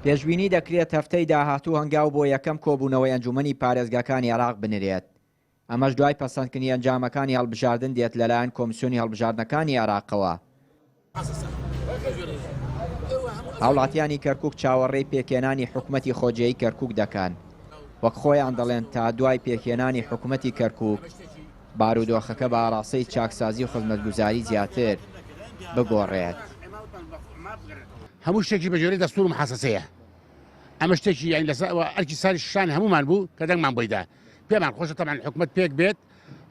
پێشبینی دەکرێت هەفتەی داهاتوو هەنگاو بۆ یەکەم کۆبوونەوەی ئەنجوومەنی پارێزگاکانی عێراق بنرێت، ئەمەش دوای پەسەندکردنی ئەنجامەکانی هەڵبژاردن دێت لەلایەن کۆمسیۆنی هەڵبژاردنەکانی عێراقەوە. هاوڵاتیانی کەرکوک چاوەڕێی پێکهێنانی حکومەتی خۆجێی کەرکوک دەکەن، وەک خۆیان دەڵێن تا دوای پێکهێنانی حکومەتی کەرکوک بارودۆخەکە بە ئاڕاستەی چاکسازی و خزمەتگوزاری زیاتر بگۆڕێت. هەموو شتێکی بە گوێرەی دەستوور و محاسەسەیە. ئەمە شتێکی یانی لەسەر ئەوە ئەرکی ساری شانی هەموومان بوو کە دەنگمان بۆی دا. پێمان خۆشە تەبعەن حکومەت پێک بێت،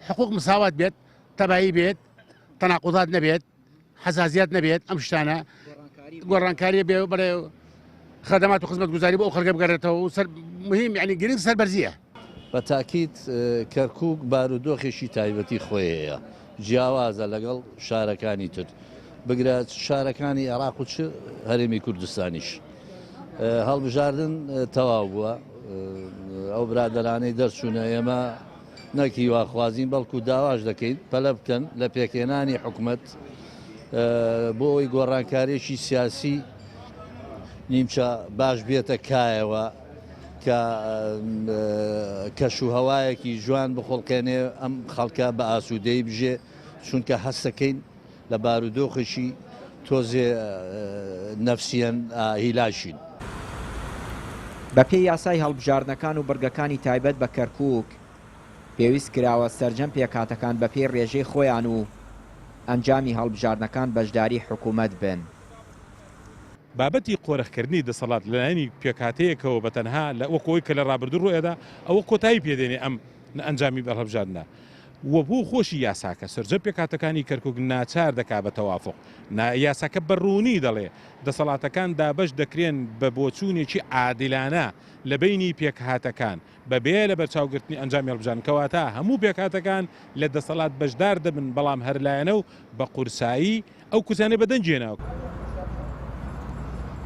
حقوق مساوات بێت، تەبایی بێت، تەناقوزات نەبێت، حەزازیات نەبێت، ئەم شتانە گۆڕانکاری بێ بڵێ خەدەمات و خزمەتگوزاری بۆ ئەو خەڵکە بگەڕێتەوە و سەر مهم یعنی گرنگ سەربەرزییە. بە تاکید کەرکوک بارودۆخێکی تایبەتی خۆی هەیە، جیاوازە لەگەڵ شارەکانی تر، بگرە چ شارەکانی عێراق و چ هەرێمی کوردستانیش. هەڵبژاردن تەواو بووە، ئەو برادەرانەی دەرچوونە ئێمە نەک هیواخوازین بەڵکو داواش دەکەین پەلە بکەن لە پێکهێنانی حکومەت بۆ ئەوەی گۆڕانکارییەکی سیاسی نیمچە باش بێتە کایەوە کە کەش و هەوایەکی جوان بخوڵقێنێ ئەم خەڵکە بە ئاسوودەی بژێ چونکە هەستەکەین لە بارودۆخێکی تۆزێ نەفسیەن هیلاکین. بەپێی یاسای هەڵبژاردنەکان و بڕگەکانی تایبەت بە کەرکوک، پێویست کراوە سەرجەم پێکهاتەکان بەپێی رێژەی خۆیان و ئەنجامی هەڵبژاردنەکان بەشداری حکومەت بن. بابەتی قۆرخکردنی دەسەڵات لەلایەنی پێکهاتەیەکەوە بە تەنها لە وەکو ئەوەی کە لە ڕابردوو ڕوویدا ئەوە کۆتایی پێدێنێ ئەم ئەنجامی هەڵبژاردنە و بۆ خۆشی یاساکە سەرجەم پێکهاتەکانی کەرکوک ناچار دەکا بە تەوافوق نا یاساکە بە ڕوونی دەڵێ دەسەڵاتەکان دابەش دەکرێن بە بۆچوونێکی عادلانە لە بەینی پێکهاتەکان بە بێ لەبەرچاوگرتنی ئەنجامی هەڵبژاردن کەواتە هەموو پێکهاتەکان لە دەسەڵات بەشدار دەبن بەڵام هەر لایەنە و بە قورسایی ئەو کورسیانەی بە دەنگ هێنا.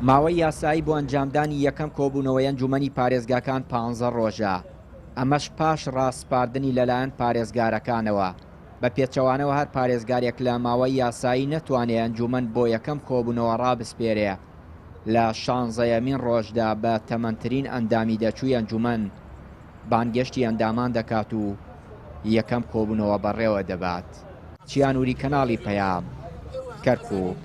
ماوەی یاسایی بۆ ئەنجامدانی یەکەم کۆبوونەوەی ئەنجوومەنی پارێزگاکان پانزە ڕۆژە، ئەمەش پاش ڕاسپاردنی لەلایەن پارێزگارەکانەوە، بە پێچەوانەوە هەر پارێزگارێک لە ماوەی یاسایی نەتوانێ ئەنجوومەن بۆ یەکەم کۆبوونەوە ڕابسپێرێ لە شانزەیەمین ڕۆژدا بە تەمەنترین ئەندامی دەرچووی ئەنجوومەن بانگێشتی ئەندامان دەکات و یەکەم کۆبوونەوە بەڕێوە دەبات. چیا نوری کەناڵی پەیام، کەرکوک.